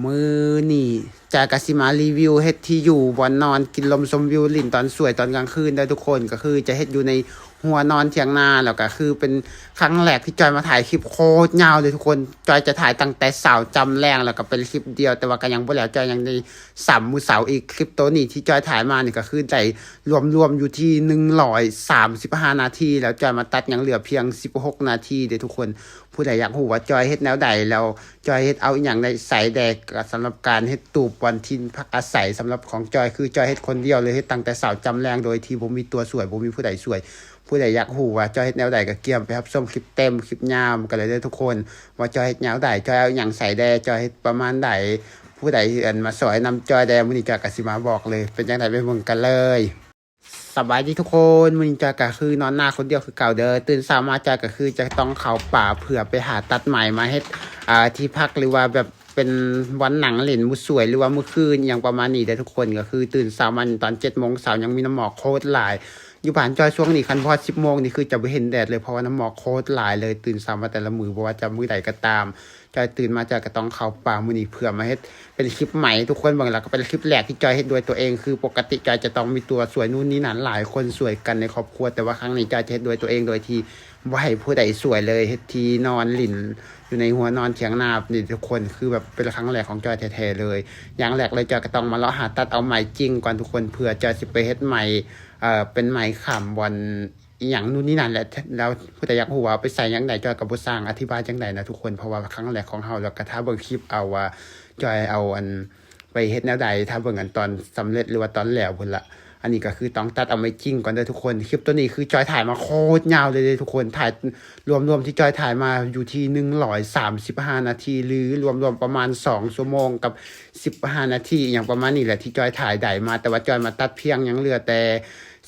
ມື້ນີ້ຈອຍກະຊິມາຣີວິວເຮັດທີ່ຢູ່ ບ່ອນນອນ ກິນລົມຊົມວິວ ຫຼິ້ນຕອນສວຍຕອນກາງຄືນເດີທຸກຄົນ. ກະຄືຈະເຮັດຢູ່ໃນຮົ້ວນອນຖຽງນາ ແລ້ວກະຄືເປັນຄັ້ງແລກທີ່ຈອຍມາຖ່າຍຄລິບໂຄດຍາວເລີຍທຸກຄົນ. ຈອຍຈະຖ່າຍຕັ້ງແຕ່ເຊົ້າຈ້ຳແລງ ແລ້ວກະເປັນຄລິບດຽວ ແຕ່ວ່າກະຍັງບໍ່ແລ້ວ. ຈອຍຍັງໄດ້ສຳມື້ເຊົ້າອີກ. ຄລິບໂຕນີ້ທີ່ຈອຍຖ່າຍມານີ້ກະຄືໄດ້ລວມໆຢູ່ທີ່ໜຶ່ງຮ້ອຍສາມສິບຫ້ານາທີ ແລ້ວຈອຍມາຕັດຍັງເຫຼືອພຽງສິບຫົກນາທີເດີທຸກຄົນ. ຜູ້ໃດຢາກຮູ້ວ່າຈອຍເຮັດແນວໃດ ແລ້ວຈອຍເຮັດເອົາອີ່ຫຍັງໄດ້ໃສ່ແດ່ ກະສຳລັບການເຮັດຕູບບ່ອນຖິ່ນພັກອາໄສ ສຳລັບຂອງຈອຍຄືຈອຍເຮັດຄົນດຽວເລີຍ ເຮັດຕັ້ງແຕ່ເຊົ້າຈ້ຳແລງ ໂດຍທີ່ບໍ່ມີຕົວຊ່ວຍ ບໍ່ມີຜູ້ໃດຊ່ວຍ. ຜູ້ໃດຢາກຮູ້ວ່າຈອຍເຮັດແນວໃດ ກະກຽມໄປຮັບຊົມຄລິບເຕັມ ຄລິບຍາວນຳກັນເລີຍເດີທຸກຄົນ ວ່າຈອຍເຮັດແນວໃດ ຈອຍເອົາອີ່ຫຍັງໃສ່ແດ່ ຈອຍເຮັດປະມານໃດ. ຜູ້ໃດ ອັນ ມາຊ່ອຍນຳຈອຍແດ່ ມື້ນີ້ຈອຍກະຊິມາບອກເລີຍ ເປັນຈັ່ງໃດໄປເບິ່ງກັນເລີຍ. ສະບາຍດີທຸກຄົນ ມື້ນີ້ຈອຍກະຄືນອນນາຄົນດຽວຄືເກົ່າເດີ. ຕື່ນເຊົ້າມາຈອຍກະຄືຈະຕ້ອງເຂົ້າປ່າເພື່ອໄປຫາຕັດໄມ້ມາເຮັດ ອ່າ ທີ່ພັກ ຫຼືວ່າແບບເປັນບ່ອນນັ່ງຫຼິ້ນໝູ່ສວຍ ຫຼືວ່າມື້ຄືນອີ່ຫຍັງປະມານນີ້ເດີທຸກຄົນ. ກະຄືຕື່ນເຊົ້າມາຕອນເຈັດໂມງເຊົ້າຍັງມີນ້ຳໝອກໂຄດຫຼາຍ. ຢູ່ບ້ານຈອຍຊ່ວງນີ້ຄັນບໍ່ຮອດສິບໂມງນີ້ຄືຈະບໍ່ເຫັນແດດເລີຍ ເພາະວ່ານ້ຳໝອກໂຄດຫຼາຍເລີຍ. ຕື່ນເຊົ້າມາແຕ່ລະມື້ ບໍ່ວ່າຈະມື້ໃດກະຕາມ ຈອຍຕື່ນມາຈອຍກະຕ້ອງເຂົ້າປ່າມື້ນີ້ເພື່ອມາເຮັດເປັນຄລິບໃໝ່ໃຫ້ທຸກຄົນເບິ່ງ ແລ້ວກະເປັນຄລິບແລກທີ່ຈອຍເຮັດດ້ວຍຕົວເອງ. ຄືປົກກະຕິຈອຍຈະຕ້ອງມີຕົວຊ່ວຍນູ້ນນີ້ນັ້ນ ຫຼາຍຄົນຊ່ວຍກັນໃນຄອບຄົວ ແຕ່ວ່າຄັ້ງນີ້ຈອຍຈະເຮັດດ້ວຍຕົວເອງ ໂດຍທີ່ບໍ່ໃຫ້ຜູ້ໃດຊ່ວຍເລີຍ. ເຮັດທີ່ນອນຫຼິ້ນຢູ່ໃນຮົ້ວນອນຖຽງນານີ້ທຸກຄົນ ຄືແບບເປັນຄັ້ງແລກຂອງຈອຍແທ້ໆເລີຍ. ຢ່າງແລກເລີຍຈອຍກະຕ້ອງມາເລາະຫາຕັດເອົາໄມ້ຈິ້ງກ່ອນທຸກຄົນ ເພື່ອຈອຍຊິໄປເຮັດໄມ້ ເອີ ເປັນໄມ້ຄ້ຳບ່ອນ ອີ່ຫຍັງນູ້ນນີ້ນັ້ນແຫຼະ. ແລ້ວຜູ້ໃດຢາກຮູ້ວ່າເອົາໄປໃສ່ຫຍັງໃດ ຈອຍກະບໍ່ຊ່າງອະທິບາຍຈັ່ງໃດນະທຸກຄົນ ເພາະວ່າຄັ້ງແລກຂອງເຮົາ ແລ້ວກະຖ້າເບິ່ງຄລິບເອົາວ່າຈອຍເອົາ ອັນ ໄປເຮັດແນວໃດ ຖ້າເບິ່ງ ອັນ ຕອນສຳເລັດ ຫຼືວ່າຕອນແລ້ວພຸ້ນລະ. ອັນນີ້ກະຄືຕ້ອງຕັດເອົາໄມ້ຈິ້ງກ່ອນເດີທຸກຄົນ. ຄລິບໂຕນີ້ຄືຈອຍຖ່າຍມາໂຄດຍາວເລີຍເດທຸກຄົນ ຖ່າຍລວມໆທີ່ຈອຍຖ່າຍມາຢູ່ທີ່ໜຶ່ງຮ້ອຍສາມສິບຫ້ານາທີ ຫຼືລວມໆປະມານສອງຊົ່ວໂມງກັບສິບຫ້ານາທີ ອີ່ຫຍັງປະມານນີ້ແຫຼະ ທີ່ຈອຍຖ່າຍໄດ້ມາ ແຕ່ວ່າຈອຍມາຕັດພຽງຍັງເຫຼືອແຕ່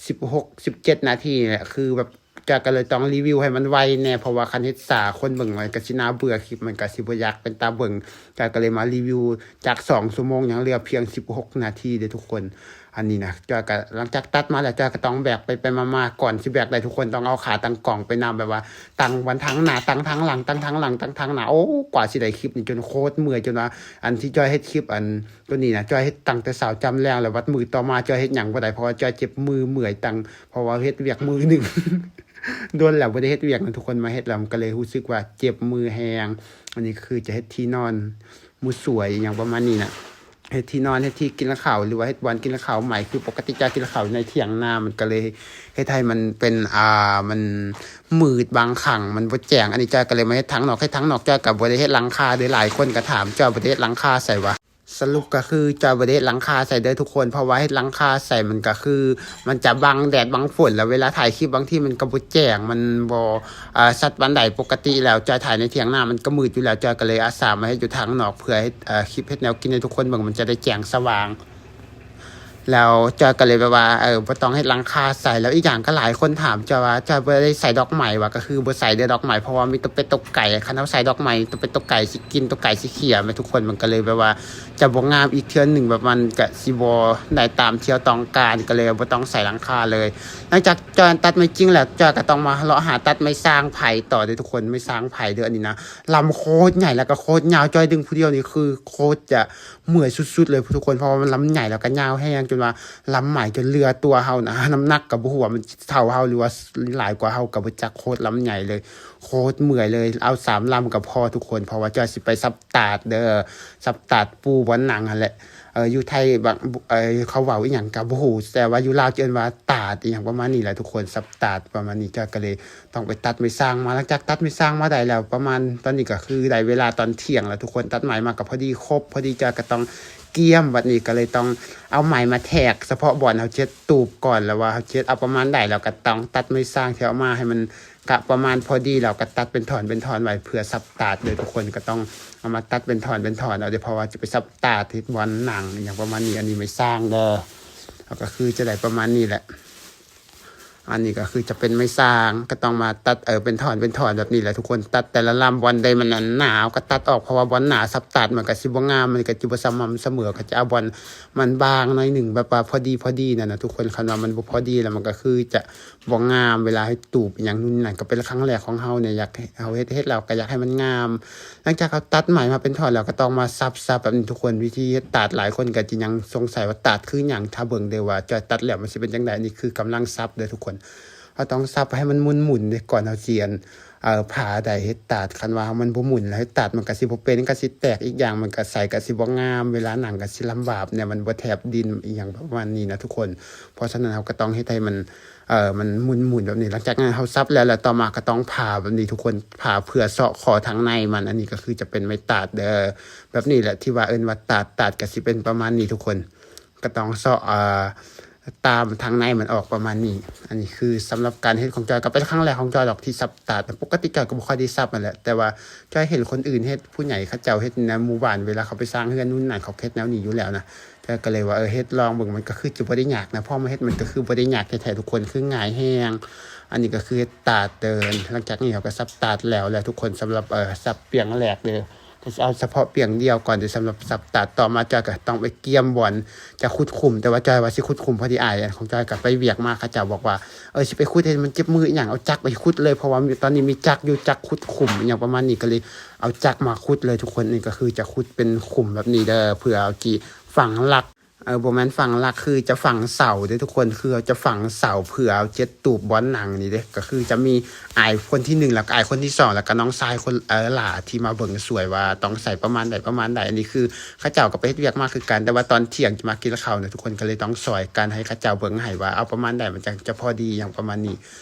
ສິບຫົກ ສິບເຈັດນາທີນີ້ແຫຼະ ຄືແບບຈອຍກະເລີຍຕ້ອງຣີວິວໃຫ້ມັນໄວແດ່ ເພາະວ່າຄັນເຮັດຊ້າຄົນເບິ່ງມັນກະຊິໜ້າເບື່ອ ຄລິບມັນກະຊິບໍ່ຢາກເປັນຕາເບິ່ງ. ຈອຍກະເລີຍມາຣີວິວຈາກສອງຊົ່ວໂມງ ຍັງເຫຼືອພຽງສິບຫົກນາທີເດີທຸກຄົນ. ອັນນີ້ນະ ຈອຍກະ ຫຼັງຈາກຕັດມາແລ້ວ ຈອຍກະຕ້ອງແບກໄປໆມາໆ ກ່ອນຊິແບກໄດ້ທຸກຄົນຕ້ອງເອົາຂາຕັ້ງກ້ອງໄປນຳ ແບບວ່າຕັ້ງວັນທາງໜ້າ ຕັ້ງທາງຫຼັງ ຕັ້ງທາງຫຼັງ ຕັ້ງທາງໜ້າ ໂອ້ ກວ່າຊິໄດ້ຄລິບນີ້ຈົນໂຄດເມື່ອຍ ຈົນວ່າ ອັນທີ່ຈອຍເຮັດຄລິບ ອັນ ໂຕນີ້ນະ ຈອຍເຮັດຕັ້ງແຕ່ເຊົ້າຈ້ຳແລງ ແລ້ວບັດມື້ຕໍ່ມາຈອຍເຮັດຫຍັງບໍ່ໄດ້ ເພາະວ່າຈອຍເຈັບມືເມື່ອຍຕັ້ງ ເພາະວ່າເຮັດວຽກມື້ໜຶ່ງ ດົນແລ້ວບໍ່ໄດ້ເຮັດວຽກນະທຸກຄົນ ມາເຮັດແລ້ວມັນກະເລີຍຮູ້ສຶກວ່າເຈັບມືແຮງ. ອັນນີ້ກະຄືຈະເຮັດທີ່ນອນໝູ່ສວຍອີ່ຫຍັງປະມານນີ້ນະ ເຮັດທີ່ນອນ ເຮັດທີ່ກິນເຂົ້າ ຫຼືວ່າເຮັດບ່ອນກິນເຂົ້າໃໝ່ ຄືປົກກະຕິຈອຍກິນເຂົ້າໃນຖຽງນາ ມັນກະເລີຍເຮັດໃຫ້ມັນເປັນ ອ່າ ມັນມືດບາງຄັ້ງ ມັນບໍ່ແຈ້ງ. ອັນນີ້ຈອຍກະເລີຍມາເຮັດທາງນອກ ເຮັດທາງນອກ ຈອຍກະບໍ່ໄດ້ເຮັດຫຼັງຄາເດີ ຫຼາຍຄົນກະຖາມ ຈອຍບໍ່ໄດ້ເຮັດຫຼັງຄາໃສ່ຫວາ. ສະຫຼຸບກະຄືຈອຍບໍ່ໄດ້ເຮັດຫຼັງຄາໃສ່ເດີທຸກຄົນ ເພາະວ່າເຮັດຫຼັງຄາໃສ່ມັນກະຄືມັນຈະບັງແດດບັງຝົນ ແລ້ວເວລາຖ່າຍຄລິບບາງທີມັນກະບໍ່ແຈ້ງ ມັນບໍ່ ເອີ ຊັດປານໃດ. ປົກກະຕິແລ້ວຈອຍຖ່າຍໃນຖຽງນາມັນກະມືດຢູ່ແລ້ວ ຈອຍກະເລີຍອາສາມາເຮັດຢູ່ທາງນອກ ເພື່ອເຮັດ ເອີ ຄລິບເຮັດແນວກິນໃຫ້ທຸກຄົນເບິ່ງ ມັນຈະໄດ້ແຈ້ງສະຫວ່າງ. ແລ້ວຈອຍກະເລີຍແບບວ່າ ເອີ ບໍ່ຕ້ອງເຮັດຫຼັງຄາໃສ່. ແລ້ວອີກຢ່າງກະຫຼາຍຄົນຖາມຈອຍວ່າ ຈອຍບໍ່ໄດ້ໃສ່ດອກໄມ້ຫວາ ກະຄືບໍ່ໃສ່ເດີດອກໄມ້ ເພາະວ່າມີໂຕເປັດໂຕໄກ່ ຄັນເຮົາໃສ່ດອກໄມ້ ໂຕເປັດໂຕໄກ່ຊິກິນ ໂຕໄກ່ຊິເຂ້ຍແມ່ນທຸກຄົນ ມັນກະເລີຍແບບວ່າຈະບໍ່ງາມອີກເທື່ອໜຶ່ງ ແບບມັນກະຊິບໍ່ໄດ້ຕາມທີ່ເຮົາຕ້ອງການ ກະເລີຍບໍ່ຕ້ອງໃສ່ຫຼັງຄາເລີຍ. ຫຼັງຈາກຈອຍຕັດໄມ້ຈິ້ງແລ້ວ ຈອຍກະຕ້ອງມາເລາະຫາຕັດໄມ້ສ້າງໄຜ່ຕໍ່ເດີທຸກຄົນ ໄມ້ສ້າງໄຜ່ເດີ ອັນນີ້ນະ ລຳໂຄດໃຫຍ່ ແລ້ວກະໂຄດຍາວ ຈອຍດຶງຜູ້ດຽວນີ້ຄືໂຄດຈະ ເມື່ອຍສຸດໆເລີຍທຸກຄົນ ເພາະວ່າມັນລຳໃຫຍ່ ແລ້ວກະຍາວແຮງ ຈົນວ່າລຳໄໝຈົນເຫຼືອຕົວເຮົານະ ນ້ຳໜັກກະບໍ່ຮູ້ວ່າມັນເທົ່າເຮົາ ຫຼືວ່າຫຼາຍກວ່າເຮົາກະບໍ່ຈັກ ໂຄດລຳໃຫຍ່ເລີຍ ໂຄດເມື່ອຍເລີຍ. ເອົາສາມລຳກະພໍທຸກຄົນ ເພາະວ່າຈອຍຊິໄປສັບຕາດເດີ ສັບຕາດປູບ່ອນນັ່ງຫັ້ນແຫຼະ. ເອີ ຢູ່ໄທບາງ ເອີ ເຂົາເວົ້າອີ່ຫຍັງກະບໍ່ຮູ້ ແຕ່ວ່າຢູ່ລາວຈະເອີ້ນວ່າຕາດ ອີ່ຫຍັງປະມານນີ້ແຫຼະທຸກຄົນ ສັບຕາດປະມານນີ້. ຈອຍກະເລີຍ ຕ້ອງໄປຕັດໄມ້ສ້າງມາ. ຫຼັງຈາກຕັດໄມ້ສ້າງມາໄດ້ແລ້ວ ປະມານຕອນນີ້ກະຄືໄດ້ເວລາຕອນທ່ຽງແລ້ວທຸກຄົນ ຕັດໄມ້ມາກະພໍດີຄົບ ພໍດີ ຈອຍກະຕ້ອງກຽມ ບັດນີ້ກະເລີຍຕ້ອງເອົາໄມ້ມາແທກສະເພາະບ່ອນເຮົາຊິເຮັດຕູບກ່ອນ ແລ້ວວ່າເຮົາຊິເຮັດເອົາປະມານໃດ ແລ້ວກະຕ້ອງຕັດໄມ້ສ້າງທີ່ເອົາມາໃຫ້ມັນກະປະມານພໍດີ ແລ້ວກະຕັດເປັນທ່ອນເປັນທ່ອນໄວ້ເພື່ອສັບຕາດເດີທຸກຄົນ ກະຕ້ອງເອົາມາຕັດເປັນທ່ອນເປັນທ່ອນເອົາເດີ ເພາະວ່າຈະໄປສັບຕາດເຮັດບ່ອນນັ່ງອີ່ຫຍັງປະມານນີ້. ອັນນີ້ໄມ້ສ້າງເດີ ເຮົາກະຄືຈະໄດ້ປະມານນີ້ແຫຼະ. ອັນນີ້ກໍຄືຈະເປັນໄມ້ສ້າງ ກໍຕ້ອງມາຕັດ ເອີ ເປັນທ່ອນເປັນທ່ອນແບບນີ້ແຫຼະທຸກຄົນ. ຕັດແຕ່ລະລຳ ບ່ອນໃດມັນອັນໜາວກໍຕັດອອກ ເພາະວ່າບ່ອນໜາວສັບຕັດມັນກໍຊິບໍ່ງາມ ມັນກໍຊິບໍ່ສະໝ່ຳສະເໝີ ກໍຈະເອົາບ່ອນມັນບາງໜ້ອຍໜຶ່ງ ແບບວ່າພໍດີໆນັ້ນນະທຸກຄົນ. ຄັນວ່າມັນບໍ່ພໍດີແລ້ວ ມັນກໍຄືຈະບໍ່ງາມ ເວລາເຮັດຕູບອີ່ຫຍັງ ນູ່ນນີ້ນັ້ນ. ກໍເປັນຄັ້ງແລກຂອງເຮົານີ້ ຢາກໃຫ້ເຮົາເຮັດ ເຮັດແລ້ວກໍຢາກໃຫ້ມັນງາມ. ຫຼັງຈາກເຮົາຕັດໄມ້ມາເປັນທ່ອນແລ້ວ ກໍຕ້ອງມາສັບ ສັບແບບນີ້ທຸກຄົນ. ວິທີເຮັດຕາດ ຫຼາຍຄົນກໍຈະຍັງສົງໄສວ່າຕາດຄືຫຍັງ ຖ້າເບິ່ງເດີ້ວ່າຈອຍຕັດແລ້ວມັນຊິເປັນຈັ່ງໃດ. ອັນນີ້ຄືກຳລັງສັບເດີ້ທຸກຄົນ. ເຮົາຕ້ອງສັບໃຫ້ມັນໝຸ່ນໆເດ້ ກ່ອນເຮົາຊິອັນ ເອີ ຜ່າໄດ້ເຮັດຕາດ. ຄັນວ່າມັນບໍ່ໝຸ່ນແລ້ວເຮັດຕາດມັນກໍຊິບໍ່ເປັນ ກໍຊິແຕກ. ອີກຢ່າງມັນກໍໃສ່ກໍຊິບໍ່ງາມ ເວລານັ່ງກໍຊິລຳບາກແດ່ ມັນບໍ່ແທບດິນອີ່ຫຍັງປະມານນີ້ນະທຸກຄົນ. ເພາະສະນັ້ນເຮົາກໍຕ້ອງເຮັດໃຫ້ມັນ ເອີ ມັນໝຸ່ນໆແບບນີ້. ຫຼັງຈາກນັ້ນເຮົາສັບແລ້ວ ແລ້ວຕໍ່ມາກໍຕ້ອງຜ່າແບບນີ້ທຸກຄົນ ຜ່າເພື່ອເຊາະຂໍ້ທາງໃນມັນ. ອັນນີ້ກໍຄືຈະເປັນໄມ້ຕາດເດີ້ ແບບນີ້ແຫຼະ ທີ່ວ່າເອີ້ນວ່າຕາດ ຕາດກໍຊິເປັນປະມານນີ້ທຸກຄົນ. ກໍຕ້ອງເຊາະ ເອີ ຕາມທາງໃນມັນອອກປະມານນີ້. ອັນນີ້ຄືສຳລັບການເຮັດຂອງຈອຍ ກໍເປັນຄັ້ງແລກຂອງຈອຍດອກທີ່ສັບຕາດ. ປົກກະຕິຈອຍກໍບໍ່ຄ່ອຍໄດ້ສັບຫັ້ນແຫຼະ ແຕ່ວ່າຈອຍເຫັນຄົນອື່ນເຮັດ ຜູ້ໃຫຍ່ເຂົາເຈົ້າເຮັດໃນໝູ່ບ້ານ ເວລາເຂົາໄປສ້າງເຮືອນນູ່ນນັ້ນ ເຂົາເຮັດແນວນີ້ຢູ່ແລ້ວນະ. ຈອຍກໍເລີຍວ່າ ເອີ ເຮັດລອງເບິ່ງ ມັນກໍຄືຈະບໍ່ໄດ້ຍາກນະ. ພໍມາເຮັດມັນກໍຄືບໍ່ໄດ້ຍາກແທ້ໆທຸກຄົນ ຄືງ່າຍແຮງ. ອັນນີ້ກໍຄືເຮັດຕາດເດີນ. ຫຼັງຈາກນີ້ເຮົາກໍສັບຕາດແລ້ວແຫຼະທຸກຄົນ ສຳລັບ ເອີ ສັບປຽງແຫຼກເດີ້ ກໍຊິເອົາສະເພາະປຽງດຽວກ່ອນເດີ້ ສຳລັບສັບຕາດ. ຕໍ່ມາຈອຍກໍຕ້ອງໄປກຽມບ່ອນຈະຂຸດຂຸມ ແຕ່ວ່າຈອຍວ່າຊິຂຸດຂຸມ ພໍດີອ້າຍຂອງຈອຍກໍໄປວຽກມາ ເຂົາເຈົ້າບອກວ່າ ເອີ ຊິໄປຂຸດເຮັດມັນເຈັບມືອີ່ຫຍັງ ເອົາຈັກໄປຂຸດເລີຍ ເພາະວ່າມີ ຕອນນີ້ມີຈັກຢູ່ ຈັກຂຸດຂຸມອີ່ຫຍັງປະມານນີ້ ກໍເລີຍເອົາຈັກມາຂຸດເລີຍທຸກຄົນ. ນີ້ກໍຄືຈະຂຸດເປັນຂຸມແບບນີ້ເດີ້ ເພື່ອເອົາຈີຝັງຫຼັກ ເອີ ບໍ່ແມ່ນຝັງຫຼັກ ຄືຈະຝັງເສົາເດີ້ທຸກຄົນ ຄືເຮົາຈະຝັງເສົາເພື່ອເອົາເຈັດຕູບບ່ອນນັ່ງນີ້ເດ້. ກໍຄືຈະມີອ້າຍຄົນທີໜຶ່ງ ແລ້ວກໍອ້າຍຄົນທີສອງ ແລ້ວກໍນ້ອງຊາຍຄົນ ເອີ ຫຼ້າທີ່ມາເບິ່ງຊ່ວຍວ່າຕ້ອງໃສ່ປະມານໃດປະມານໃດ. ອັນນີ້ຄືເຂົາເຈົ້າກໍໄປເຮັດວຽກມາຄືກັນ ແຕ່ວ່າຕອນທ່ຽງຈະມາກິນເຂົ້ານະທຸກຄົນ ກໍເລີຍຕ້ອງຊ່ອຍກັນ ໃຫ້ເຂົາເຈົ້າເບິ່ງໃຫ້ວ່າເອົາປະມານໃດມັນຈັ່ງຈະພໍດີ ຫຍັງປະມານນີ້.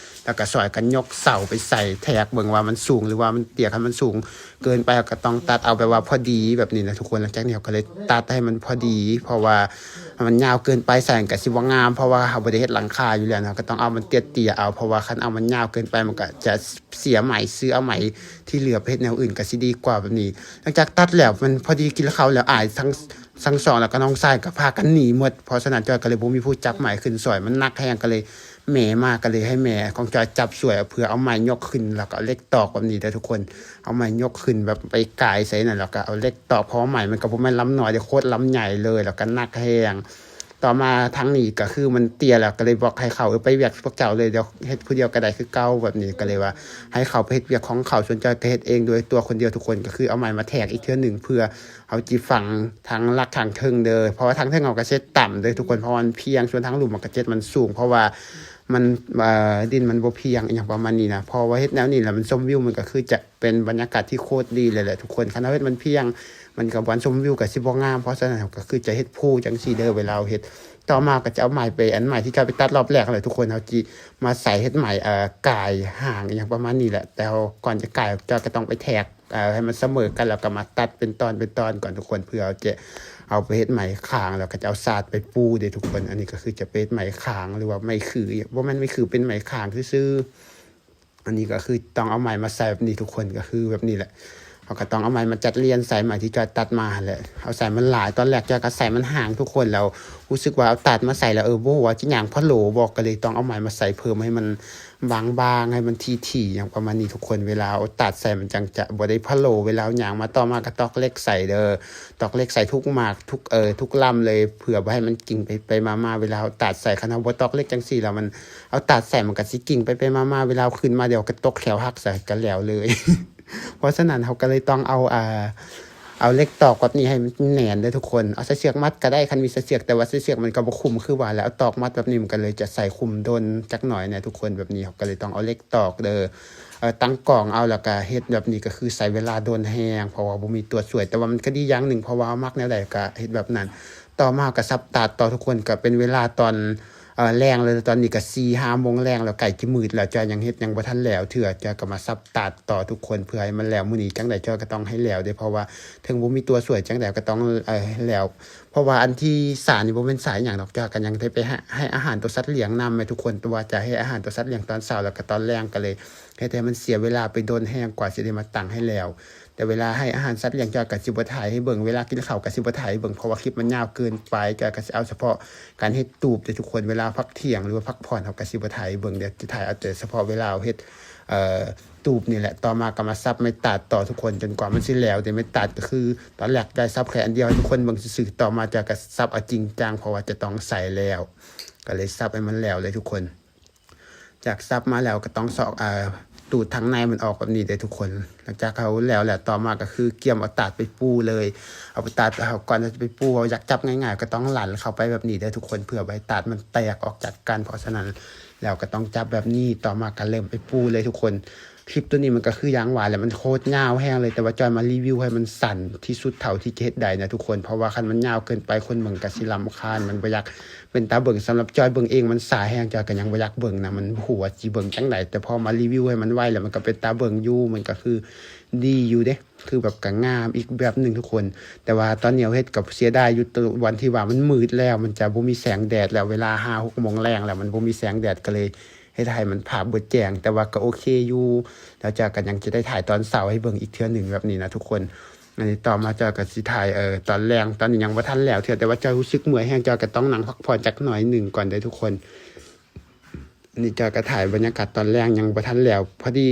ແລ້ວກໍຊ່ອຍກັນຍົກເສົາໄປໃສ່ແທກເບິ່ງວ່າມັນສູງ ຫຼືວ່າມັນເຕ້ຍ. ຄັນມັນສູງເກີນໄປ ເຮົາກໍຕ້ອງຕັດເອົາແບບວ່າພໍດີແບບນີ້ນະທຸກຄົນ. ຫຼັງຈາກນີ້ເຮົາກໍເລີຍຕັດໃຫ້ມັນພໍດີ ເພາະວ່າມັນຍາວເກີນໄປໃສ່ມັນກໍຊິບໍ່ງາມ ເພາະວ່າເຮົາບໍ່ໄດ້ເຮັດຫຼັງຄາຢູ່ແລ້ວນະ ເຮົາກໍຕ້ອງເອົາມັນເຕ້ຍໆເອົາ ເພາະວ່າຄັນເອົາມັນຍາວເກີນໄປ ມັນກໍຈະເສຍໄມ້ ຊື້ເອົາໄມ້ທີ່ເຫຼືອໄປເຮັດແນວອື່ນກໍຊິດີກວ່າແບບນີ້. ຫຼັງຈາກຕັດແລ້ວມັນພໍດີກິນເຂົ້າແລ້ວ ອ້າຍທັງ ທັງສອງ ແລ້ວກໍນ້ອງຊາຍກໍພາກັນໜີໝົດ ເພາະສະນັ້ນຈອຍກໍເລີຍບໍ່ມີຜູ້ຈັບໄມ້ຂຶ້ນຊ່ອຍ ມັນໜັກແຮງ ກໍເລີຍ ແມ່ມາກໍເລີຍໃຫ້ແມ່ຂອງຈອຍຈັບຊ່ວຍ ເພື່ອເອົາໄມ້ຍົກຂຶ້ນ ແລ້ວກໍເຫຼັກຕອກແບບນີ້ເດີ້ທຸກຄົນ. ເອົາໄມ້ຍົກຂຶ້ນແບບໄປກາຍໃສ່ນັ້ນ ແລ້ວກໍເອົາເຫຼັກຕອກ ເພາະວ່າໄມ້ມັນກໍບໍ່ແມ່ນລຳນ້ອຍເດ້ ໂຄດລຳໃຫຍ່ເລີຍ ແລ້ວກໍໜັກແຮງ. ຕໍ່ມາທາງນີ້ກໍຄືມັນເຕ້ຍແລ້ວ ກໍເລີຍບອກໃຫ້ເຂົາ ເອີ ໄປວຽກພວກເຈົ້າເລີຍ ດຽວເຮັດຜູ້ດຽວກໍໄດ້ຄືເກົ່າແບບນີ້. ກໍເລີຍວ່າໃຫ້ເຂົາໄປເຮັດວຽກຂອງເຂົາ ສ່ວນຈອຍກໍເຮັດເອງໂດຍຕົວຄົນດຽວທຸກຄົນ. ກໍຄືເອົາໄມ້ມາແທກອີກເທື່ອໜຶ່ງ ເພື່ອ ເຮົາຊິຝັງທາງຫຼັກທາງເທິງເດີ້ ເພາະວ່າທາງເທິງເຮົາກໍເຮັດຕ່ຳເດີ້ທຸກຄົນ ເພາະວ່າມັນພຽງ ສ່ວນທາງລຸ່ມມັນກໍເຮັດມັນສູງ ເພາະວ່າມັນ ເອີ ດິນມັນບໍ່ພຽງອີ່ຫຍັງປະມານນີ້ນະ. ເພາະວ່າເຮັດແນວນີ້ແລ້ວມັນຊົມວິວ ມັນກໍຄືຈະເປັນບັນຍາກາດທີ່ໂຄດດີເລີຍແຫຼະທຸກຄົນ. ຄັນເຮົາເຮັດມັນພຽງ ມັນກໍບ່ອນຊົມວິວກໍຊິບໍ່ງາມ ເພາະສະນັ້ນເຮົາກໍຄືຈະເຮັດພູຈັ່ງຊີ້ເດີ້ ເວລາເຮົາເຮັດ. ຕໍ່ມາກໍຈະເອົາໄມ້ໄປ ອັນໄມ້ທີ່ຈອຍໄປຕັດລອບແລກຫັ້ນແຫຼະທຸກຄົນ ເຮົາຊິມາໃສ່ເຮັດໄມ້ ເອີ ກາຍຮ່າງອີ່ຫຍັງປະມານນີ້ແຫຼະ. ແຕ່ເຮົາ ກ່ອນຈະກາຍ ຈອຍກໍຕ້ອງໄປແທກ ເອີ ໃຫ້ມັນສະເໝີກັນ ແລ້ວກໍມາຕັດເປັນຕອນເປັນຕອນກ່ອນທຸກຄົນ ເພື່ອເອົາຈະເອົາໄປເຮັດໄມ້ຄາງ ແລ້ວກໍຈະເອົາສາດໄປປູເດ້ທຸກຄົນ. ອັນນີ້ກໍຄືຈະເປັນໄມ້ຄາງ ຫຼືວ່າໄມ້ຂື ບໍ່ແມ່ນໄມ້ຂື ເປັນໄມ້ຄາງຊື່ໆ. ອັນນີ້ກໍຄືຕ້ອງເອົາໄມ້ມາໃສ່ແບບນີ້ທຸກຄົນ ກໍຄືແບບນີ້ແຫຼະ ເຮົາກໍຕ້ອງເອົາໄມ້ມາຈັດລຽນໃສ່ໄມ້ທີ່ຈອຍຕັດມາຫັ້ນແຫຼະ. ເຮົາໃສ່ມັນຫຼາຍ ຕອນແລກຈອຍກໍໃສ່ມັນຫ່າງທຸກຄົນ ແລ້ວຮູ້ສຶກວ່າເອົາຕາດມາໃສ່ແລ້ວ ເອີ ບໍ່ຮູ້ວ່າຈະຍ່າງພະໂຫຼບໍ່ ກໍເລີຍຕ້ອງເອົາໄມ້ມາໃສ່ເພີ່ມໃຫ້ມັນ ບາງໆ ໃຫ້ມັນຖີ່ໆ ຫຍັງປະມານນີ້ທຸກຄົນ. ເວລາເອົາຕາດໃສ່ມັນຈັ່ງຈະບໍ່ໄດ້ພະໂຫຼເວລາເຮົາຍ່າງມາ. ຕໍ່ມາກໍຕອກເຫຼັກໃສ່ເດີ້ ຕອກເຫຼັກໃສ່ທຸກໝາກ ທຸກ ເອີ ທຸກລຳເລີຍ ເພື່ອບໍ່ໃຫ້ມັນກິ້ງໄປໆມາໆ ເວລາເຮົາຕາດໃສ່. ຄັນເຮົາບໍ່ຕອກເຫຼັກຈັ່ງຊີ້ແລ້ວ ມັນ ເອົາຕາດໃສ່ມັນກໍຊິກິ້ງໄປໆມາໆ ເວລາເຮົາຂຶ້ນມາດຽວກໍຕົກແຂ້ວຫັກໃສ່ ກໍແລ້ວເລີຍ. ເພາະສະນັ້ນເຮົາກໍເລີຍຕ້ອງເອົາ ອ່າ ເອົາເຫຼັກຕອກແບບນີ້ໃຫ້ມັນແໜ້ນເດີ້ທຸກຄົນ. ເອົາສາຍເຊືອກມັດກໍໄດ້ ຄັນມີສາຍເຊືອກ ແຕ່ວ່າສາຍເຊືອກມັນກໍບໍ່ຄຸມຄືວ່າແຫຼະ. ເອົາຕອກມັດແບບນີ້ມັນກໍເລີຍຈະໃສ່ຄຸມດົນຈັກໜ້ອຍແດ່ທຸກຄົນ. ແບບນີ້ເຮົາກໍເລີຍຕ້ອງເອົາເຫຼັກຕອກເດີ້ ເອີ ຕັ້ງກອງເອົາ ແລ້ວກໍເຮັດແບບນີ້ ກໍຄືໃຊ້ເວລາດົນແຮງ ເພາະວ່າບໍ່ມີຕົວຊ່ວຍ. ແຕ່ວ່າມັນກໍດີຢ່າງໜຶ່ງ ເພາະວ່າເຮົາມັກແນວໃດກໍເຮັດແບບນັ້ນ. ຕໍ່ມາເຮົາກໍສັບຕາດຕໍ່ທຸກຄົນ ກໍເປັນເວລາຕອນ ເອີ ແລງແລ້ວ ຕອນນີ້ກໍສີ່ຫ້າໂມງແລງແລ້ວ ໃກ້ຈະມືດແລ້ວ. ຈອຍຍັງເຮັດຫຍັງບໍ່ທັນແລ້ວເທື່ອ ຈອຍກໍມາສັບຕາດຕໍ່ທຸກຄົນ ເພື່ອໃຫ້ມັນແລ້ວມື້ນີ້. ຈັ່ງໃດຈອຍກໍຕ້ອງໃຫ້ແລ້ວເດ້ ເພາະວ່າເຖິງບໍ່ມີຕົວຊ່ວຍຈັ່ງໃດກໍຕ້ອງ ເອີ ໃຫ້ແລ້ວ. ເພາະວ່າອັນທີສາມນີ້ບໍ່ແມ່ນສາຍຫຍັງດອກ ຈອຍກໍຍັງໄດ້ໄປໃຫ້ ໃຫ້ອາຫານຕົວສັດລ້ຽງນຳແມ່ທຸກຄົນ. ແຕ່ວ່າຈະໃຫ້ອາຫານຕົວສັດລ້ຽງຕອນເຊົ້າ ແລ້ວກໍຕອນແລງ ກໍເລີຍເຮັດໃຫ້ມັນເສຍເວລາໄປດົນແຮງ ກວ່າຊິໄດ້ມາຕັ້ງໃຫ້ແລ້ວ. ແຕ່ເວລາໃຫ້ອາຫານສັດລ້ຽງ ຈອຍກໍຊິບໍ່ຖ່າຍໃຫ້ເບິ່ງ, ເວລາກິນເຂົ້າກໍຊິບໍ່ຖ່າຍໃຫ້ເບິ່ງ ເພາະວ່າຄລິບມັນຍາວເກີນໄປ. ຈອຍກໍຊິເອົາສະເພາະການເຮັດຕູບເດີທຸກຄົນ, ເວລາພັກທ່ຽງ ຫຼືວ່າພັກຜ່ອນ ເຮົາກໍຊິບໍ່ຖ່າຍໃຫ້ເບິ່ງເດີ, ຈະຖ່າຍເອົາແຕ່ສະເພາະເວລາເຮົາເຮັດ ເອີ ຕູບນີ້ແຫຼະ. ຕໍ່ມາກໍມາສັບໄມ້ຕາດຕໍ່ທຸກຄົນ ຈົນກວ່າມັນຊິແລ້ວ. ແຕ່ໄມ້ຕາດກໍຄືຕອນແລກຈອຍສັບແຄ່ອັນດຽວໃຫ້ທຸກຄົນເບິ່ງຊື່ໆ, ຕໍ່ມາຈອຍກໍສັບເອົາຈິງຈັງ ເພາະວ່າຈະຕ້ອງໃສ່ແລ້ວ, ກໍເລີຍສັບໃຫ້ມັນແລ້ວເລີຍທຸກຄົນ. ຈາກສັບມາແລ້ວກໍຕ້ອງຊອກ ເອີ ຕູດທາງໃນມັນອອກແບບນີ້ເດີທຸກຄົນ. ຫຼັງຈາກເຮົາແລ້ວແຫຼະ, ຕໍ່ມາກໍຄືກຽມເອົາຕາດໄປປູເລີຍ. ເອົາຕາດ ເຮົາ ກ່ອນຈະໄປປູ ເຮົາຢາກຈັບງ່າຍໆ ກໍຕ້ອງຫຼັນເຂົ້າໄປແບບນີ້ເດີທຸກຄົນ, ເພື່ອບໍ່ໃຫ້ຕາດມັນແຕກອອກຈາກກັນ. ເພາະສະນັ້ນແລ້ວກໍຕ້ອງຈັບແບບນີ້, ຕໍ່ມາກໍເລີ່ມໄປປູເລີຍທຸກຄົນ. ຄລິບໂຕນີ້ມັນກໍຄືຢ່າງວ່າແຫຼະ, ມັນໂຄດຍາວແຮງເລີຍ, ແຕ່ວ່າຈອຍມາຣີວິວໃຫ້ມັນສັ້ນທີ່ສຸດເທົ່າທີ່ຈະເຮັດໄດ້ນະທຸກຄົນ, ເພາະວ່າຄັນມັນຍາວເກີນໄປ ຄົນເບິ່ງກໍຊິລຳຄານ, ມັນບໍ່ຢາກ ເປັນຕາເບິ່ງ. ສຳລັບຈອຍເບິ່ງເອງມັນຊ້າແຮງ, ຈອຍກໍຍັງບໍ່ຢາກເບິ່ງນະ, ມັນບໍ່ຮູ້ວ່າຊິເບິ່ງຈັ່ງໃດ. ແຕ່ພໍມາຣີວິວໃຫ້ມັນໄວແລ້ວ ມັນກໍເປັນຕາເບິ່ງຢູ່, ມັນກໍຄືດີຢູ່ເດ້, ຄືແບບກໍງາມອີກແບບໜຶ່ງທຸກຄົນ. ແຕ່ວ່າຕອນນີ້ເຮົາເຮັດກໍເສຍດາຍຢູ່ ຕ- ວັນທີ່ວ່າມັນມືດແລ້ວ, ມັນຈະບໍ່ມີແສງແດດແລ້ວ, ເວລາຫ້າຫົກໂມງແລງແລ້ວ ມັນບໍ່ມີແສງແດດ, ກໍເລີຍເຮັດໃຫ້ມັນພາບບໍ່ແຈ້ງ. ແຕ່ວ່າກໍໂອເຄຢູ່, ແລ້ວຈອຍກໍຍັງຈະໄດ້ຖ່າຍຕອນເຊົ້າໃຫ້ເບິ່ງອີກເທື່ອໜຶ່ງແບບນີ້ນະທຸກຄົນ. ອັນນີ້ຕໍ່ມາຈອຍກໍຊິຖ່າຍ ເອີ ຕອນແລງ, ຕອນນີ້ຍັງບໍ່ທັນແລ້ວເທື່ອ, ແຕ່ວ່າຈອຍຮູ້ສຶກເມື່ອຍແຮງ, ຈອຍກໍຕ້ອງນັ່ງພັກຜ່ອນຈັກໜ້ອຍໜຶ່ງກ່ອນເດີທຸກຄົນ. ອັນນີ້ຈອຍກໍຖ່າຍບັນຍາກາດຕອນແລງ ຍັງບໍ່ທັນແລ້ວ, ພໍດີ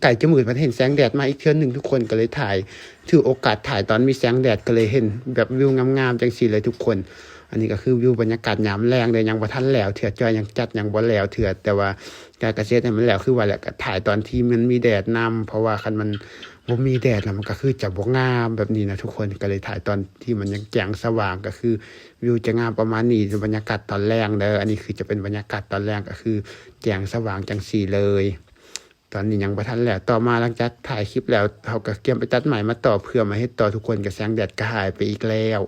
ໃກ້ຈະມືດ ພັດເຫັນແສງແດດມາອີກເທື່ອໜຶ່ງທຸກຄົນ, ກໍເລີຍຖ່າຍ ຖືໂອກາດຖ່າຍຕອນມີແສງແດດ, ກໍເລີຍເຫັນແບບວິວງາມໆ ຈັ່ງຊີ້ເລີຍທຸກຄົນ. ອັນນີ້ກໍຄືວິວບັນຍາກາດຍາມແລງເດີ, ຍັງບໍ່ທັນແລ້ວເທື່ອ, ຈອຍຍັງຈັດຍັງບໍ່ແລ້ວເທື່ອ, ແຕ່ວ່າຈອຍກໍຊິເຮັດໃຫ້ມັນແລ້ວ ຄືວ່າແຫຼະ, ກໍຖ່າຍຕອນທີ່ມັນມີແດດນຳ, ເພາະວ່າຄັນມັນ ບໍ່ມີແດດແລ້ວ ມັນກໍຄືຈະບໍ່ງາມແບບນີ້ນະທຸກຄົນ. ກໍເລີຍຖ່າຍຕອນທີ່ມັນຍັງແຈ້ງສະຫວ່າງ, ກໍຄືວິວຈະງາມປະມານນີ້, ບັນຍາກາດຕອນແລງເດີ. ອັນນີ້ຄືຈະເປັນບັນຍາກາດຕອນແລງ, ກໍຄືແຈ້ງສະຫວ່າງຈັ່ງຊີ້ເລີຍ. ຕອນນີ້ຍັງບໍ່ທັນແລ້ວ. ຕໍ່ມາຫຼັງຈາກຖ່າຍຄລິບແລ້ວ ເຮົາກໍກຽມໄປຕັດໄມ້ມາຕໍ່ ເພື່ອມາເຮັດຕໍ່ທຸກຄົນ, ກໍແສງແດດກໍຫາຍໄປອີກແລ້ວ.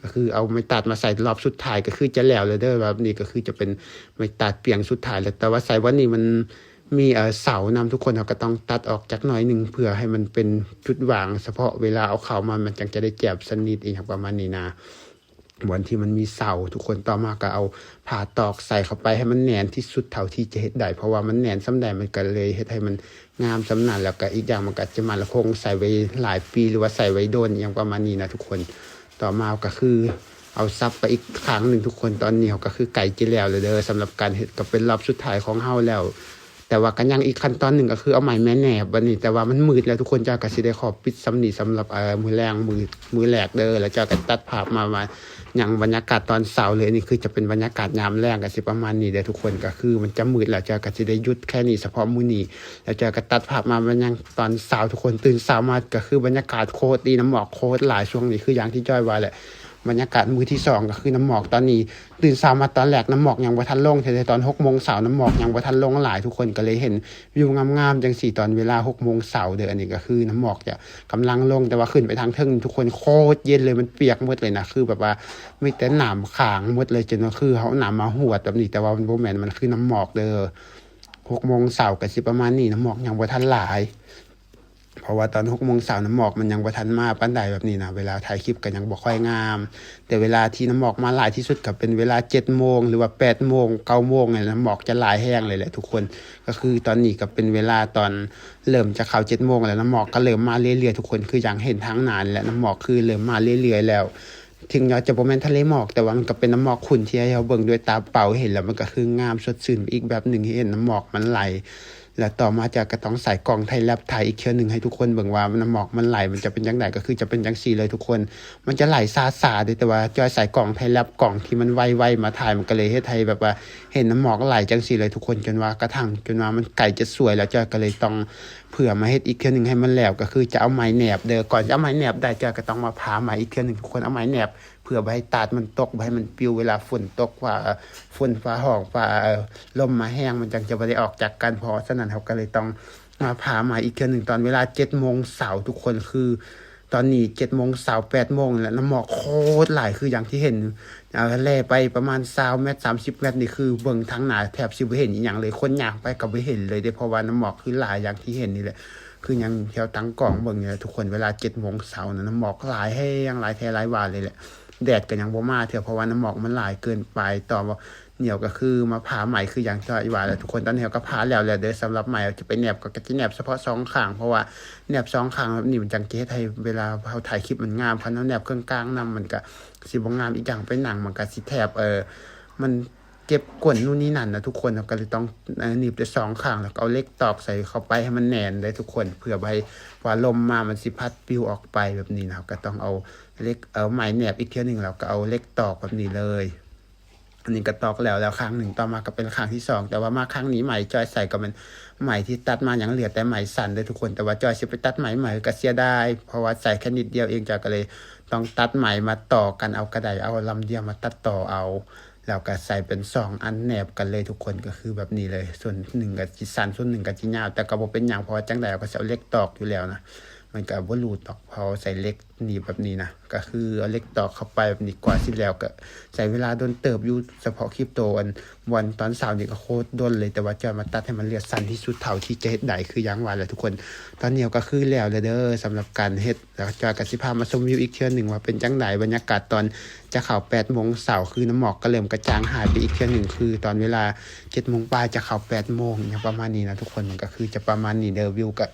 ກໍຄືເອົາໄມ້ຕາດມາໃສ່ລອບສຸດທ້າຍ ກໍຄືຈະແລ້ວແລ້ວເດີ. ລອບນີ້ກໍຄືຈະເປັນໄມ້ຕາດປ່ຽງສຸດທ້າຍແລ້ວ, ແຕ່ວ່າໃສ່ບ່ອນນີ້ມັນ ມີ ເອີ ເສົານຳ, ທຸກຄົນເຮົາກໍຕ້ອງຕັດອອກຈັກໜ້ອຍໜຶ່ງ ເພື່ອໃຫ້ມັນເປັນຈຸດຫວ່າງສະເພາະເວລາເອົາເຂົ້າມາ, ມັນຈັ່ງຈະໄດ້ແຈບສະໜິດ ອີ່ຫຍັງປະມານນີ້ນະ. ບ່ອນທີ່ມັນມີເສົາ ທຸກຄົນ, ຕໍ່ມາກໍເອົາຜ້າຕອກໃສ່ເຂົ້າໄປໃຫ້ມັນແໜ້ນທີ່ສຸດເທົ່າທີ່ຈະເຮັດໄດ້, ເພາະວ່າມັນແໜ້ນສ່ຳໃດ ມັນກໍເລີຍເຮັດໃຫ້ມັນງາມສ່ຳນັ້ນ. ແລ້ວກໍອີກຢ່າງ ມັນກໍຈະໝັ້ນຄົງໃສ່ໄວ້ຫຼາຍປີ ຫຼືວ່າໃສ່ໄວ້ດົນ ອີ່ຫຍັງປະມານນີ້ນະທຸກຄົນ. ຕໍ່ມາກໍຄືເອົາສັບໄປອີກຄັ້ງໜຶ່ງທຸກຄົນ. ຕອນນີ້ເຮົາກໍຄືໃກ້ຈະແລ້ວແລ້ວເດີ, ສຳລັບການເຮັດກໍເປັນລອບສຸດທ້າຍຂອງເຮົາແລ້ວ, ແຕ່ວ່າກໍຍັງອີກຂັ້ນຕອນໜຶ່ງ ກໍຄືເອົາໄມ້ມາແໜບບັດນີ້. ແຕ່ວ່າມັນມືດແລ້ວທຸກຄົນ, ຈອຍກໍຊິໄດ້ຂໍປິດສ່ຳນີ້ສຳລັບ ເອີ ມື້ແລງ ມື້ ມື້ແລກເດີ. ແລ້ວຈອຍກໍຕັດພາບມາ ມາຍັງບັນຍາກາດຕອນເຊົ້າເລີຍ. ອັນນີ້ຄືຈະເປັນບັນຍາກາດຍາມແລງ ກໍຊິປະມານນີ້ເດີທຸກຄົນ, ກໍຄືມັນຈະມືດແລ້ວ, ຈອຍກໍຊິໄດ້ຢຸດແຄ່ນີ້ສະເພາະມື້ນີ້. ແລ້ວຈອຍກໍຕັດພາບມາ ມາຍັງຕອນເຊົ້າທຸກຄົນ, ຕື່ນເຊົ້າມາກໍຄືບັນຍາກາດໂຄດດີ, ນ້ຳໝອກໂຄດຫຼາຍ. ຊ່ວງນີ້ຄືຢ່າງທີ່ຈອຍວ່າແຫຼະ, ບັນຍາກາດມື້ທີສອງ ກໍຄືນ້ຳໝອກຕອນນີ້ ຕື່ນເຊົ້າມາຕອນແລກ ນ້ຳໝອກຍັງບໍ່ທັນລົງເທື່ອເດ, ຕອນຫົກໂມງເຊົ້າ ນ້ຳໝອກຍັງບໍ່ທັນລົງຫຼາຍ, ທຸກຄົນກໍເລີຍເຫັນວິວງາມໆ ຈັ່ງຊີ້ ຕອນເວລາຫົກໂມງເຊົ້າເດີ. ອັນນີ້ກໍຄືນ້ຳໝອກຈະກຳລັງລົງ, ແຕ່ວ່າຂຶ້ນໄປທາງເທິງ ທຸກຄົນ, ໂຄດເຢັນເລີຍ, ມັນປຽກໝົດເລີຍນະ, ຄືແບບວ່າມີແຕ່ນ້ຳຂາງໝົດເລີຍ, ຈົນວ່າຄືເຮົາເອົານ້ຳມາຫວດແບບນີ້, ແຕ່ວ່າມັນບໍ່ແມ່ນ, ມັນຄືນ້ຳໝອກເດີ. ຫົກໂມງເຊົ້າກໍຊິປະມານນີ້, ນ້ຳໝອກຍັງບໍ່ທັນຫຼາຍ. ເພາະວ່າຕອນຫົກໂມງເຊົ້າ ນ້ຳໝອກມັນຍັງບໍ່ທັນມາປານໃດແບບນີ້ນະ, ເວລາຖ່າຍຄລິບກໍຍັງບໍ່ຄ່ອຍງາມ. ແຕ່ເວລາທີ່ນ້ຳໝອກມາຫຼາຍທີ່ສຸດກໍເປັນເວລາເຈັດໂມງ ຫຼືວ່າແປດໂມງ ເກົ້າໂມງນີ້, ນ້ຳໝອກຈະຫຼາຍແຮງເລີຍແຫຼະທຸກຄົນ. ກໍຄືຕອນນີ້ກໍເປັນເວລາຕອນເລີ່ມຈະເຂົ້າເຈັດໂມງແລ້ວ, ນ້ຳໝອກກໍເລີ່ມມາເລື້ອຍໆ ທຸກຄົນ, ຄືຢ່າງເຫັນທາງໜ້ານີ້ແຫຼະ, ນ້ຳໝອກຄືເລີ່ມມາເລື້ອຍໆແລ້ວ. ເຖິງວ່າຈະບໍ່ແມ່ນທະເລໝອກ, ແຕ່ວ່າມັນກໍເປັນນ້ຳໝອກຂຸ່ນທີ່ໃຫ້ເຮົາເບິ່ງດ້ວຍຕາເປົ່າ, ເຫັນແລ້ວມັນກໍຄືງາມສົດຊື່ນໄປອີກແບບໜຶ່ງ, ເຫັນນ້ຳໝອກມັນໄຫຼ. ແລ້ວຕໍ່ມາຈອຍກໍຕ້ອງໃສ່ກ້ອງໄທແລັບຖ່າຍອີກເທື່ອໜຶ່ງໃຫ້ທຸກຄົນເບິ່ງວ່ານ້ຳໝອກມັນໄຫຼມັນຈະເປັນຈັ່ງໃດ, ກໍຄືຈະເປັນຈັ່ງຊີ້ເລີຍທຸກຄົນ. ມັນຈະໄຫຼຊ້າໆເດ້, ແຕ່ວ່າຈອຍໃສ່ກ້ອງໄທແລັບ, ກ້ອງທີ່ມັນໄວໆມາຖ່າຍ, ມັນກໍເລີຍເຮັດໃຫ້ແບບວ່າເຫັນນ້ຳໝອກໄຫຼຈັ່ງຊີ້ເລີຍທຸກຄົນ, ຈົນວ່າກະທັ່ງ ຈົນວ່າມັນໃກ້ຈະສວຍແລ້ວ, ຈອຍກໍເລີຍຕ້ອງເພື່ອມາເຮັດອີກເທື່ອໜຶ່ງໃຫ້ມັນແລ້ວ, ກໍຄືຈະເອົາໄມ້ແໜບເດີ. ກ່ອນຈະເອົາໄມ້ແໜບໄດ້, ຈອຍກໍຕ້ອງມາຜ່າໄມ້ອີກເທື່ອໜຶ່ງທຸກຄົນ, ເອົາໄມ້ແໜບ ເພື່ອບໍ່ໃຫ້ຕາດມັນຕົກ, ບໍ່ໃຫ້ມັນປິວເວລາຝົນຕົກ, ຟ້າ ຝົນ ຟ້າຮ້ອງ ຟ້າ ເອີ ລົມມາແຮງ, ມັນຈັ່ງຈະບໍ່ໄດ້ອອກຈາກກັນ. ເພາະສະນັ້ນເຮົາກໍເລີຍຕ້ອງມາຜ່າໄມ້ອີກເທື່ອໜຶ່ງ ຕອນເວລາເຈັດໂມງເຊົ້າທຸກຄົນ. ຄືຕອນນີ້ເຈັດໂມງເຊົ້າ ແປດໂມງແລ້ວ, ນ້ຳໝອກໂຄດຫຼາຍ, ຄືຢ່າງທີ່ເຫັນ ເອີ ແລ່ໄປປະມານຊາວແມັດ ສາມສິບແມັດນີ້, ຄືເບິ່ງທາງໜ້າແທບຊິບໍ່ເຫັນອີ່ຫຍັງເລີຍ, ຄົນຍ່າງໄປກໍບໍ່ເຫັນເລີຍເດ້, ເພາະວ່ານ້ຳໝອກຄືຫຼາຍຢ່າງທີ່ເຫັນນີ້ແຫຼະ. ຄືຍັງແຖວຕັ້ງກ້ອງເບິ່ງນີ້ແຫຼະທຸກຄົນ, ເວລາເຈັດໂມງເຊົ້ານະ ນ້ຳໝອກຫຼາຍແຮງ, ຫຼາຍແທ້ຫຼາຍວ່າເລີຍແຫຼະ. ແດດກໍຍັງບໍ່ມາເທື່ອ, ເພາະວ່ານ້ຳໝອກມັນຫຼາຍເກີນໄປ. ຕໍ່ ໜຽວກໍຄືມາຜ່າໄໝຄືຢ່າງທີ່ວ່າແຫຼະທຸກຄົນ. ຕອນນີ້ເຮົາກໍຜ່າແລ້ວແຫຼະເດີ. ສຳລັບໄໝຈະໄປແໜບ ກໍ ກໍຈະແໜບສະເພາະສອງຂ້າງ ເພາະວ່າແໜບສອງຂ້າງແບບນີ້ມັນຈັ່ງຈະເຮັດໃຫ້ເວລາເຮົາຖ່າຍຄລິບມັນງາມ. ຄັນເຮົາແໜບເຄິ່ງກາງນຳ ມັນກໍຊິບໍ່ງາມ. ອີກຢ່າງໄປນັ່ງມັນກໍຊິແທບ ເອີ ມັນເຈັບກົ້ນນູ່ນນີ້ນັ້ນນະທຸກຄົນ. ເຮົາກໍເລີຍຕ້ອງ ເອີ ໜີບແຕ່ສອງຂ້າງ ແລ້ວກໍເອົາເຫຼັກຕອກໃສ່ເຂົ້າໄປໃຫ້ມັນແໜ້ນເດີທຸກຄົນ ເພື່ອບໍ່ໃຫ້ວ່າລົມມາມັນຊິພັດປິວອອກໄປແບບນີ້ນະ. ເຮົາກໍຕ້ອງເອົາເຫຼັກ ເອົາໄໝແໜບອີກເທື່ອໜຶ່ງ ແລ້ວກໍເອົາເຫຼັກຕອກແບບນີ້ເລີຍ. ອັນນີ້ກໍຕອກແລ້ວແລ້ວຂ້າງໜຶ່ງ. ຕໍ່ມາກໍເປັນຂ້າງທີສອງ ແຕ່ວ່າມາຄັ້ງນີ້ໄໝຈອຍໃສ່ກໍແມ່ນໄໝທີ່ຕັດມາຍັງເຫຼືອແຕ່ໄໝສັ້ນເດີທຸກຄົນ. ແຕ່ວ່າຈອຍຊິໄປຕັດໄໝໃໝ່ກໍເສຍດາຍ ເພາະວ່າໃສ່ແຄ່ນິດດຽວເອງ. ຈອຍກໍເລີຍຕ້ອງຕັດໄໝມາຕໍ່ກັນເອົາ ກໍໄດ້ເອົາລຳດຽວມາຕັດຕໍ່ເອົາ ແລ້ວກໍໃສ່ເປັນສອງອັນແໜບກັນເລີຍທຸກຄົນ. ກໍຄືແບບນີ້ເລີຍ ສ່ວນໜຶ່ງກໍຊິສັ້ນ ສ່ວນໜຶ່ງກໍຊິຍາວ ແຕ່ກໍບໍ່ເປັນຫຍັງ ເພາະວ່າຈັ່ງໃດເຮົາກໍຊິເອົາເຫຼັກຕອກຢູ່ແລ້ວນະ ມັນກໍບໍ່ຫຼຸດດອກ ເພາະວ່າໃສ່ເຫຼັກ ໜີບແບບນີ້ນະ. ກໍຄືເອົາເຫຼັກຕອກເຂົ້າໄປແບບນີ້ ກວ່າຊິແລ້ວກໍໃຊ້ເວລາດົນເຕີບຢູ່ ສະເພາະຄລິບໂຕອັນວັນຕອນເຊົ້ານີ້ກໍໂຄດດົນເລີຍ. ແຕ່ວ່າຈອຍມາຕັດໃຫ້ມັນເຫຼືອສັ້ນທີ່ສຸດເທົ່າທີ່ຈະເຮັດໄດ້ ຄືຢ່າງວ່າແຫຼະທຸກຄົນ. ຕອນນີ້ກໍຄືແລ້ວແລ້ວເດີ ສຳລັບການເຮັດ ແລ້ວຈອຍກໍຊິພາມາຊົມວິວອີກເທື່ອໜຶ່ງວ່າເປັນຈັ່ງໃດ ບັນຍາກາດຕອນຈະເຂົ້າແປດໂມງເຊົ້າ. ຄືນ້ຳໝອກກໍເລີ່ມກະຈ່າງຫາຍໄປອີກເທື່ອໜຶ່ງ ຄືຕອນເວລາເຈັດໂມງປາຍຈະເຂົ້າແປດໂມງ ຫຍັງປະມານນີ້ນະທຸກຄົນ. ມັນກໍຄືຈະປະມານນີ້ເດີ. ວິວກໍ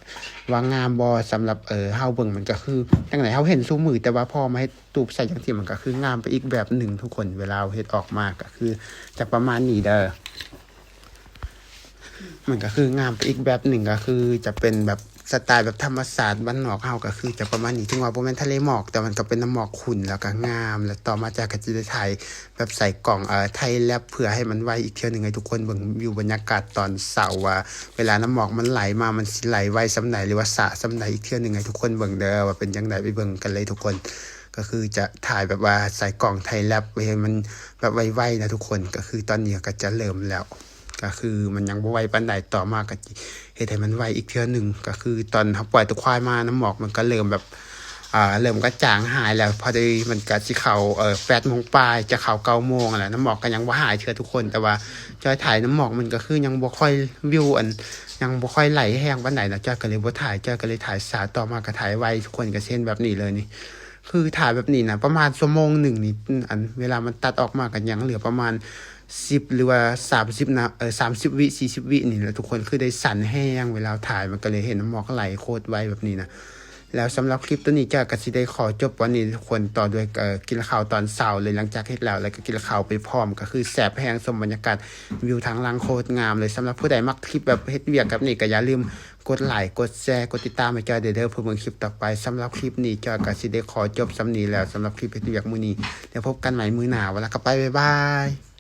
ວ່າງາມບໍ່? ສຳລັບ ເອີ ເຮົາເບິ່ງມັນກໍຄືຈັ່ງໃດ ເຮົາເຫັນຊຸມື້ ແຕ່ວ່າພໍມາເຮັດ ຕູບໃສ່ຈັ່ງຊີ້ ມັນກໍຄືງາມໄປອີກແບບໜຶ່ງທຸກຄົນ. ເວລາເຮົາເຮັດອອກມາກໍຄືຈະປະມານນີ້ເດີ. ມັນກໍຄືງາມໄປອີກແບບໜຶ່ງ ກໍຄືຈະເປັນແບບສະໄຕລ໌ແບບທຳມະຊາດບ້ານນອກເຮົາ ກໍຄືຈະປະມານນີ້. ເຖິງວ່າບໍ່ແມ່ນທະເລໝອກ ແຕ່ມັນກໍເປັນນ້ຳໝອກຂຸ້ນ ແລ້ວກໍງາມ. ແລ້ວຕໍ່ມາຈອຍກໍຈະໄດ້ຖ່າຍແບບໃສ່ກ້ອງ ເອີ ໄທແລັບ ເພື່ອໃຫ້ມັນໄວອີກເທື່ອໜຶ່ງ ໃຫ້ທຸກຄົນເບິ່ງວິວບັນຍາກາດຕອນເຊົ້າວ່າ ເວລານ້ຳໝອກມັນໄຫຼມາ ມັນຊິໄຫຼໄວສ່ຳໃດ ຫຼືວ່າຊ້າສ່ຳໃດ ອີກເທື່ອໜຶ່ງໃຫ້ທຸກຄົນເບິ່ງເດີ ວ່າເປັນຈັ່ງໃດ. ໄປເບິ່ງກັນເລີຍທຸກຄົນ. ກໍຄືຈະຖ່າຍແບບວ່າໃສ່ກ້ອງໄທແລັບໄວ້ໃຫ້ມັນແບບໄວໆນະທຸກຄົນ. ກໍຄືຕອນນີ້ກໍຈະເລີ່ມແລ້ວ ກໍຄືມັນຍັງບໍ່ໄວປານໃດ. ຕໍ່ມາກໍຊິເຮັດໃຫ້ມັນໄວອີກເທື່ອໜຶ່ງ. ກໍຄືຕອນເຮົາປ່ອຍຕົວຄວາຍມາ ນ້ຳໝອກມັນກໍເລີ່ມແບບ ອ່າ ເລີ່ມກະຈ່າງຫາຍແລ້ວ. ພໍດີມັນກໍຊິເຂົ້າ ເອີ ແປດໂມງປາຍ ຈະເຂົ້າເກົ້າໂມງແລ້ວ ນ້ຳໝອກກໍຍັງບໍ່ຫາຍເທື່ອທຸກຄົນ. ແຕ່ວ່າຈອຍຖ່າຍນ້ຳໝອກມັນກໍຄືຍັງບໍ່ຄ່ອຍ ວິວອັນ ຍັງບໍ່ຄ່ອຍໄຫຼແຮງປານໃດນະ ຈອຍກໍເລີຍບໍ່ຖ່າຍ ຈອຍກໍເລີຍຖ່າຍຊ້າ. ຕໍ່ມາກໍຖ່າຍໄວ ທຸກຄົນກໍຊິເຫັນແບບນີ້ເລີຍນີ້. ຄືຖ່າຍແບບນີ້ນະ ປະມານຊົ່ວໂມງໜຶ່ງນີ້ ອັນເວລາມັນຕັດອອກມາກໍຍັງເຫຼືອປະມານສິບ ຫຼືວ່າສາມສິບນະ ເອີ ສາມສິບວິ ສີ່ສິບວິນີ້ແຫຼະທຸກຄົນ. ຄືໄດ້ສັ້ນແຮງ ເວລາເຮົາຖ່າຍ ມັນກໍເລີຍເຫັນນ້ຳໝອກໄຫຼໂຄດໄວແບບນີ້ນະ. ແລ້ວສຳລັບຄລິບໂຕນີ້ ຈອຍກໍຊິໄດ້ຂໍຈົບວັນນີ້ທຸກຄົນ ຕໍ່ດ້ວຍ ເອີ ກິນເຂົ້າຕອນເຊົ້າເລີຍ. ຫຼັງຈາກເຮັດແລ້ວ ແລ້ວກໍກິນເຂົ້າໄປພ້ອມ ກໍຄືແຊບແຮງ ຊົມບັນຍາກາດວິວທາງຫຼັງໂຄດງາມເລີຍ. ສຳລັບຜູ້ໃດມັກຄລິບແບບເຮັດວຽກແບບນີ້ ກໍຢ່າລືມກົດໄລ ກົດແຊ ກົດຕິດຕາມໃຫ້ຈອຍເດີ ເພື່ອເບິ່ງຄລິບຕໍ່ໄປ. ສຳລັບຄລິບນີ້ ຈອຍກໍຊິໄດ້ຂໍຈົບສ່ຳນີ້ແລ້ວ ສຳລັບຄລິບເຮັດວຽກມື້ນີ້. ແລ້ວພົບກັນໃໝ່ມື້ໜ້າ ວ່າແລ້ວກໍໄປ ບາຍບາຍ.